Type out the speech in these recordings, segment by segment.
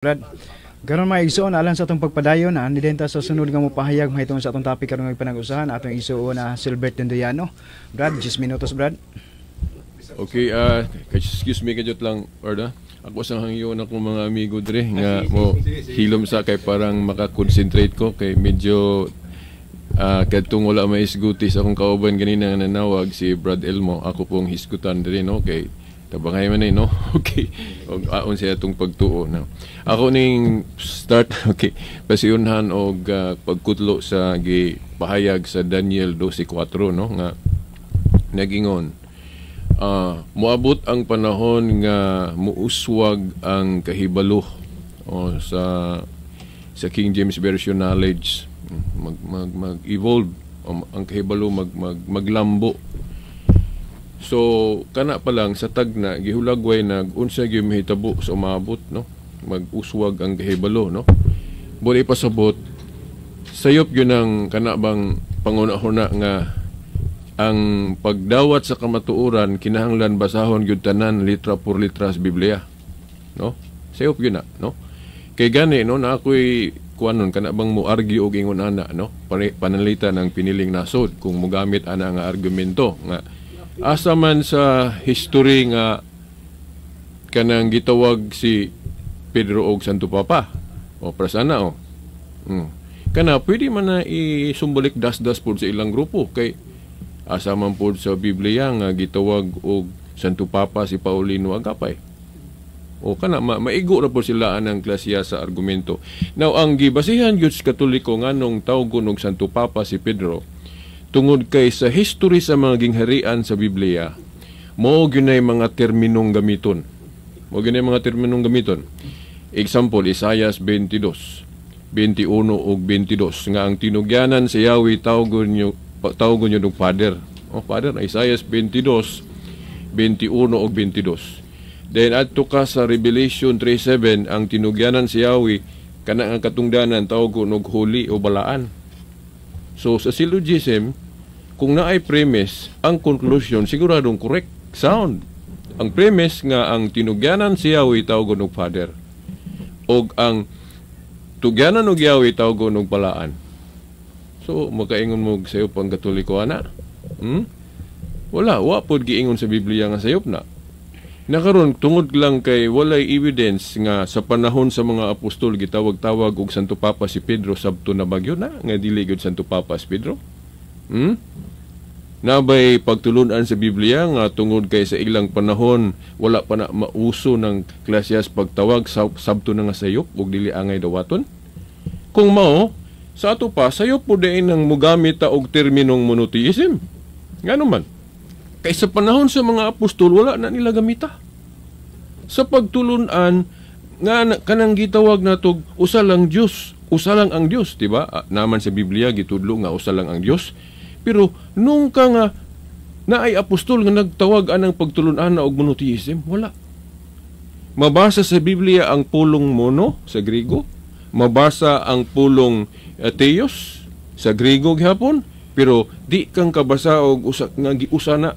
Brad. Karon, mga igsoon, alang sa atong pagpadayon, ani ta sa sunod nga mopahayag mahitungod sa atong topic karon nga panag-usahan, atong igsoon na Silbert Tendoyano. Brad, 10 minutos, Brad. Okay, excuse me kadyot lang, Orda. Ako sa hangyon akong mga amigo dre nga mo hilom sa kay parang makakonsentrate ko kay medyo kadtong wala may isguti sa akong kauban ganina nga nanawag si Brad Elmo. Ako pong hisgutan dre, no, kay tabangay man eh, no. Okay. Og aon siya atong pagtuo, no. Ako ning start, okay. Pasiunhan og pagkutlo sa gipahayag sa Daniel 12:4, no, nga nagingon, moabot ang panahon nga muuswag ang kahibalo o sa King James Version, knowledge, mag mag mag evolve o ang kahibalo mag mag maglambo. So kana pa lang sa tagna gihulagway nag unsa gyud mahitabo sa umabot, no, mag-uswag ang kahibalo, no. Buli pasabot sayop gyud ang kana bang panguna-huna nga ang pagdawat sa kamatuoran kinahanglan basahon gyud tanan litra por litra sa Biblia, no. Sayop gyud na, no, kay gani, no, na ako'y kuanon kana bang mo argue og ingon ana, no, pananglitan ang piniling nasod kung mogamit ana nga argumento nga asa man sa history nga kanang gitawag si Pedro og Santo Papa o prasana o. Kana pwede man na isumbulik dasdas pod sa ilang grupo kay asa man pod sa Biblia nga gitawag og Santo Papa si Paulino Agapay? O kana maigo ra po sila anang klasiya sa argumento. Now, ang gibasihan gyud sa Katoliko nganong tawgon og Santo Papa si Pedro tungod kay sa history sa mga gingharian sa Biblia, mao gyud mga terminong gamiton. Mao gyud mga terminong gamiton. Example, Isaias 22, 21 ug 22 nga ang tinugyanan sa Yahweh tawgon nyo og Father. Oh, Father, Isaias 22, 21 ug 22. Then adto ka sa Revelation 3:7, ang tinugyanan si Yahweh kana ang katungdanan tawgon og holy o balaan. So sa syllogism, kung naay premise, ang conclusion siguradong correct sound. Ang premise nga ang tinugyanan si Yahweh tawgon og Father. Og ang tugyanan og Yahweh tawgon og balaan. So makaingon mo sayop ang Katoliko ana? Wala, wa pod giingon sa Biblia nga sayop na. Nakaron tungod lang kay walay evidence nga sa panahon sa mga apostol gitawag-tawag og Santo Papa si Pedro, sabto na bagyo na nga dili gyud Santo Papa si Pedro? Nabay pagtulunan sa Biblia nga tungod kay sa ilang panahon wala pa na mauso ng klasyas pagtawag, sabto na nga sayop ug dili angay dawaton? Kung mao, sa ato pa sayop po diay nang mugamit ta og terminong monotheism. Ngano man? Kay sa panahon sa mga apostol wala na nila gamita. Sa pagtulunan nga kanang gitawag natog usa lang Dios, usa lang ang Dios, di ba? Ah, naman sa Biblia gitudlo nga usa lang ang Dios. Pero nung ka nga naay apostol nga nagtawag anang pagtulunan na og monotheism, wala. Mabasa sa Biblia ang pulong mono sa Griego, mabasa ang pulong theos sa Griego gihapon, pero di kang kabasa og usa nga giusa na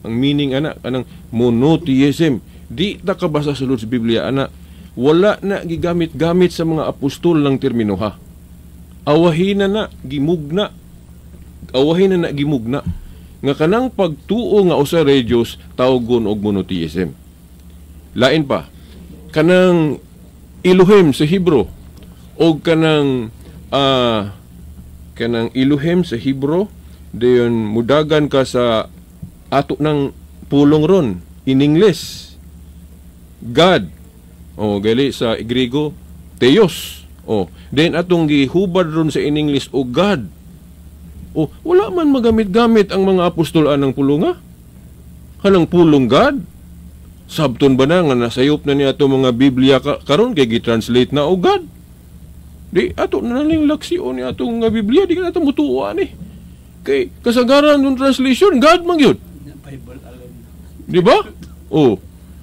ang meaning ana anang monotheism. Di ta kabasa sa sulod sa Biblia ana. Wala na gigamit-gamit sa mga apostol ng termino ha. Awahin na na gimugna. Awahin na na gimugna nga kanang pagtuo nga usa ra Dios tawgon og monotheism. Lain pa, kanang Elohim sa Hebrew o kanang Elohim sa Hebrew, dayon mudagan ka sa ato ng pulong ron in English, God, o gali sa Griego, Theos, o then atong gihubad ron sa in English o God, o wala man magamit-gamit ang mga apostol anang pulong, kanang pulong God. Sabton ba na nga nasayop na niya ato mga Biblia karon kay gi-translate na og God? Di ato na lang laksion ni atong nga Biblia, di ka nato mutuo ani. Kay kasagaran yung translation God man gyud. Bible alone. Di ba? Oh.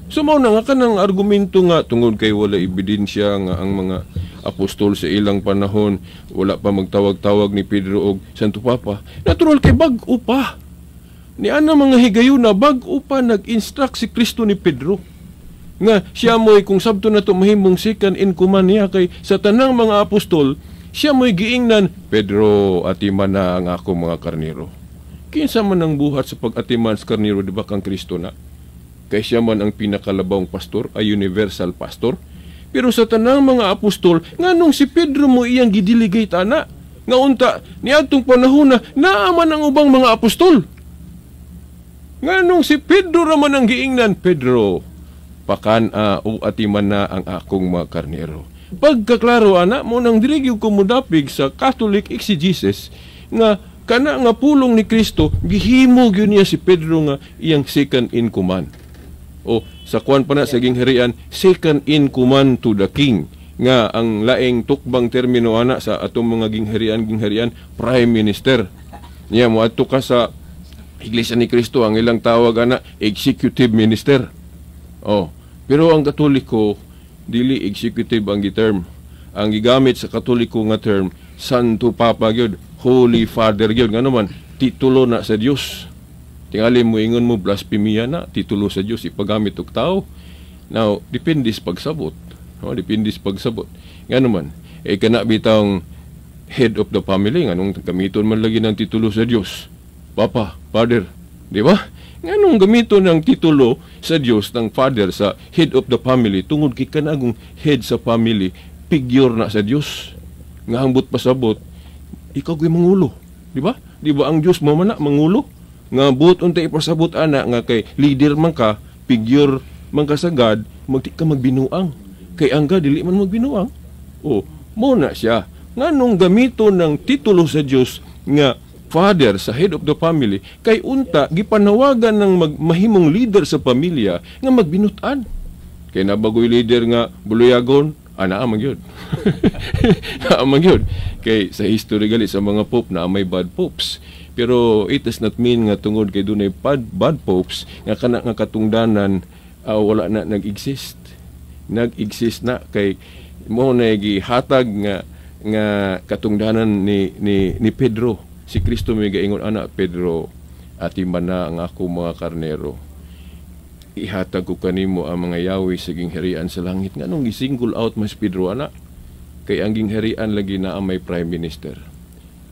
So mao na nga kanang argumento nga tungod kay wala ebidensya nga ang mga apostol sa ilang panahon wala pa magtawag-tawag ni Pedro og Santo Papa. Natural kay bag-o pa. Ni ana mga higayuna, bag-o pa nag-instruct si Kristo ni Pedro. Nga siya mo'y kung sabto na to mahimong second in command niya, kay sa tanang mga apostol siya mo'y giingnan, "Pedro, atiman na ang ako mga karnero." Kinsa man ang buhat sa pag-atiman sa karnero, di ba kang Kristo na? Kay siya man ang pinakalabawng pastor, ay universal pastor. Pero sa tanang mga apostol, nganong si Pedro mo iyang gidelegate ana? Nga unta niadtong panahon na naaman ang ubang mga apostol. Nganong si Pedro raman ang giingnan, "Pedro, pakan-a o atiman na ang akong mga karnero"? Pagkaklaro ana mo nang diri gyud ko modapig sa Catholic exegesis nga kana nga pulong ni Kristo gihimo gyud niya si Pedro nga iyang second in command. O sa kuan pa na sa gingharian, second in command to the king, nga ang laing tukbang termino ana sa atong mga gingharian, prime minister. Niya mo adto ka sa Iglesia ni Cristo, ang ilang tawag ana executive minister. Oh, pero ang Katoliko dili executive ang gi-term. Ang gigamit sa Katoliko nga term, Santo Papa gyud, Holy Father gyud. Ngano man, titulo na sa Dios. Tingali mo ingon mo blasphemia na titulo sa Dios ipagamit og tao. Now, depende sa pagsabot. No, depende sa pagsabot. Ngano man, eh kana bitang head of the family, nganong gamiton man lagi ng titulo sa Dios? Papa, Father, di ba? Nganong gamiton ng titulo sa Dios ng Father sa head of the family? Tungod kay kanagong head sa family, figure na sa Dios. Nga ambot pasabot, ikaw gyud mangulo, di ba? Di ba ang Dios mo man na mangulo? Nga buot unta ipasabot ana nga kay leader man ka, figure man ka sa God, magdi ka magbinuang. Kay ang God dili man magbinuang. O, mo na siya. Nganong gamito ng titulo sa Dios nga Father sa head of the family? Kay unta gipanawagan ng mahimong leader sa pamilya nga magbinutan. Kay nabagoy leader nga buluyagon, ana man gyud. Naa man gyud. Kay sa history gali sa mga pope na may bad popes. Pero it does not mean nga tungod kay dunay bad popes nga kana nga katungdanan wala na nag-exist. Nag-exist na kay mo na gihatag nga nga katungdanan ni Pedro. Si Kristo may gaingon ana, "Pedro, atiman na ang ako mga karnero. Ihatag ko kanimo ang mga yawi sa gingharian sa langit." Nganong gi-single out mas Pedro ana? Kay ang gingharian lagi na ang may prime minister.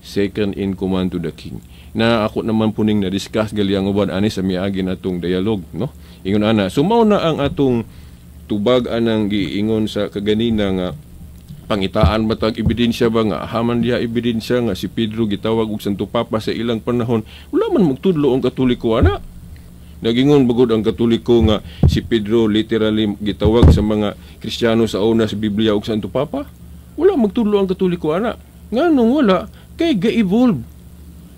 Second in command to the king. Na ako naman puning na discuss gali ang uban ani sa miagi natong dialogue, no? Ingon ana. So mao na ang atong tubag anang giingon sa kaganina nga pangitaan ba tag ebidensya ba nga haman diha ebidensya nga si Pedro gitawag og Santo Papa sa ilang panahon. Wala man magtudlo ang Katoliko ana. Nagingon bagod ang Katoliko nga si Pedro literally gitawag sa mga Kristiyano sa una sa Biblia og Santo Papa? Wala magtudlo ang Katoliko ana. Nganong wala? Kay ga-evolve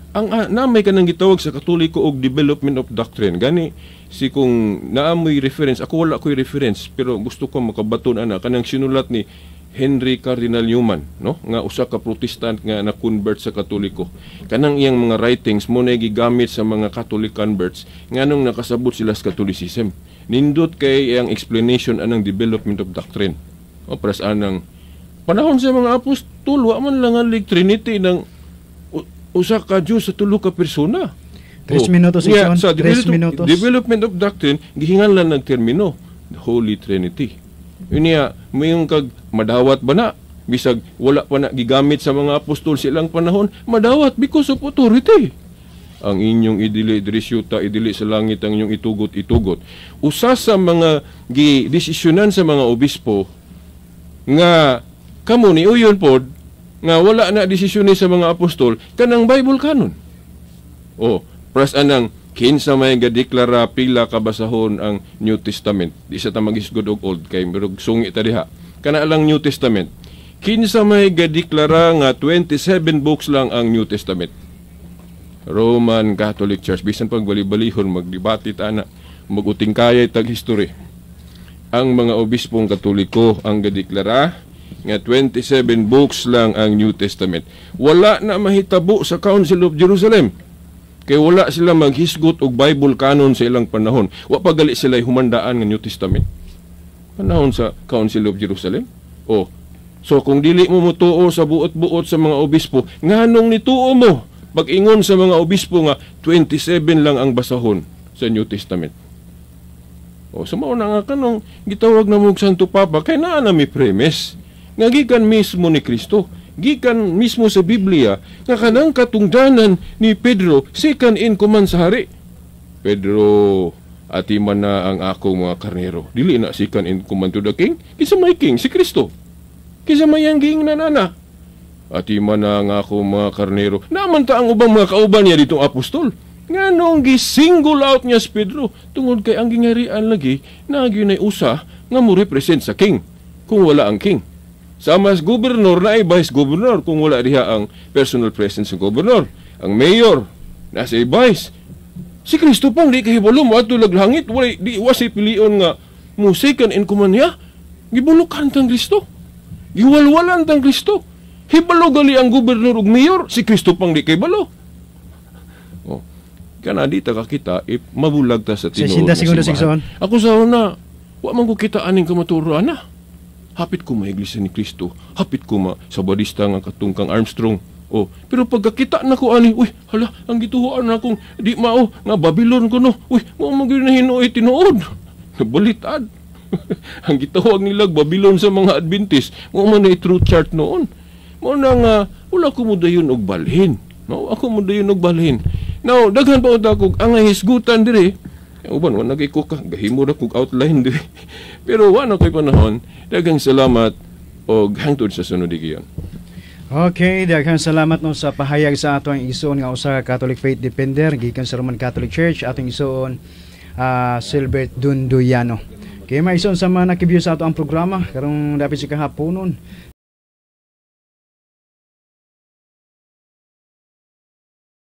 ang na may kanang gitawag sa Katoliko og development of doctrine. Gani si kung naamoy reference, ako wala ko'y reference, pero gusto ko makabaton ana kanang sinulat ni Henry Cardinal Newman, no, nga usa ka Protestant nga na-convert sa Katoliko. Kanang iyang mga writings mo na gigamit sa mga Catholic converts nganong nakasabot sila sa Catholicism. Nindot kay iyang explanation anang development of doctrine. O pras anang panahon sa mga apostol, wa man lang ang Trinity ng usa ka Dios sa tulo ka persona. 3 Oh, minutos, yeah, Ison. sa 3 minutos. Development of doctrine, gihinganlan ng termino, the Holy Trinity. Yun niya, mayong kag madawat ba na? Bisag wala pa na gigamit sa mga apostol silang panahon, madawat because of authority. Ang inyong idili diri syuta, idili sa langit, ang inyong itugot, itugot. Usa sa mga gidesisyonan sa mga obispo nga kamo ni uyon pod nga wala na desisyon ni sa mga apostol kanang Bible canon. Oh, pras anang kinsa may gadeklara pila ka basahon ang New Testament? Di sa ta magisgod og Old kay murag sungi ta diha. Kana lang New Testament. Kinsa may gadeklara nga 27 books lang ang New Testament? Roman Catholic Church. Bisan pag bali-balihon magdebate ta ana, maguting kaya tag history. Ang mga obispong Katoliko ang gadeklara nga 27 books lang ang New Testament. Wala na mahitabo sa Council of Jerusalem. Kay wala sila maghisgot og Bible canon sa ilang panahon. Wa pa gali sila humandaan nga New Testament. Panahon sa Council of Jerusalem. Oh. So kung dili mo motuo sa buot-buot sa mga obispo, nganong nituo mo pag-ingon sa mga obispo nga 27 lang ang basahon sa New Testament? O sa mao na nga kanong gitawag na mo Santo Papa kay naa na mi premise nga gikan mismo ni Kristo, gikan mismo sa Biblia, nga kanang katungdanan ni Pedro, second in command sa hari. "Pedro, atiman na ang akong mga karnero." Dili na second in command to the king. Kinsa may king? Si Kristo. Kinsa may ang giingnan ana? "Atiman na ang akong mga karnero." Naman ta ang ubang mga kauban niya ditong apostol. Nga nung gi-single out niya si Pedro, tungod kay ang gingarian lagi, na gyud usa nga mo represent sa king kung wala ang king. Sa mas gobernador na ay vice governor kung wala diha ang personal presence ng gobernador. Ang mayor nasa vice. Si Kristo pang di kahibalo mo adto lag langit, wala di wasi pilion nga mo second in command niya. Gibulukan tang Kristo. Giwalwalan tang Kristo. Hibalo gali ang gobernador ug mayor, si Kristo pang di kahibalo. Oh. Kana di ta kakita if mabulag ta sa tinuod 60 nga segundos, simbahan. Igsoon. Ako sa una, wa man ko kita aning kamatuoran na. Hapit ko ma-Iglesia ni Cristo, hapit ko ma Sabadista nga katungkang Armstrong. Oh, pero pagkakita na ko ani, uy, hala, ang gituhuan na akong di mao nga Babylon ko no. Uy, mao man gyud na hinuoy tinuod. Nabalitad. Ang gitawag nila Babylon sa mga Adventist, mao man na true chart noon. Mao na nga wala ko modayon og balhin. No, ako modayon og balhin. Now, daghan pa unta kog ang hisgutan dire. Uban wa nagay ko ka gahimo ra kog outline dire. Pero wa na ko'y panahon. Daghang salamat og hangtod sa sunod higayon. Okay, daghang salamat no sa pahayag sa atong igsoon nga usa ka Catholic Faith Defender gikan sa Roman Catholic Church, atong igsoon Silbert Dunduyano. Okay, mga igsoon, sa mga nakiview sa ato ang programa karong dapit sa kahaponon.